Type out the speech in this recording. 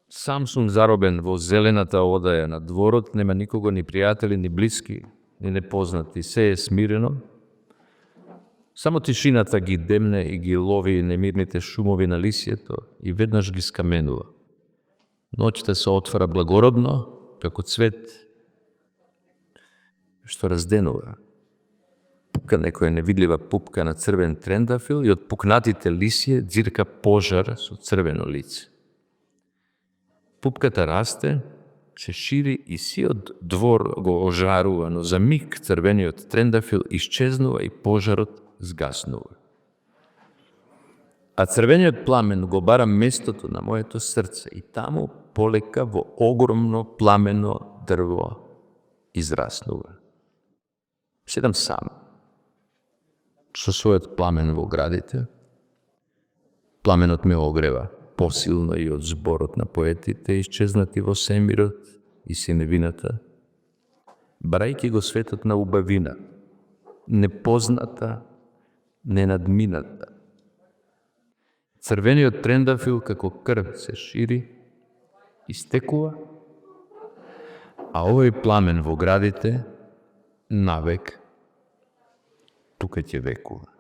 Сам сум заробен во зелената одаја на дворот, нема никого, ни пријатели, ни блиски, ни непознати, се е смирено. Само тишината ги демне и ги лови немирните шумови на лисието и веднаш ги скаменува. Ноќта се отвара благородно, како цвет, што разденува. Пупка некоја невидлива пупка на црвен трендафил и од пукнатите лисие дзирка пожар со црвено лице. Пупката расте, се шири и сиот двор го ожарува, но за миг црвениот трендафил исчезнува и пожарот згаснува. А црвениот пламен го бара местото на моето срце и таму полека во огромно пламено дрво израснува. Седам сам, со својот пламен во градите. Пламенот ме огрева посилно и од зборот на поетите, исчезнати во семирот и синевината, барајќи го светот на убавина, непозната, ненадмината. Црвениот трендафил како крв се шири, истекува, а овој пламен во градите навек тука ќе векува.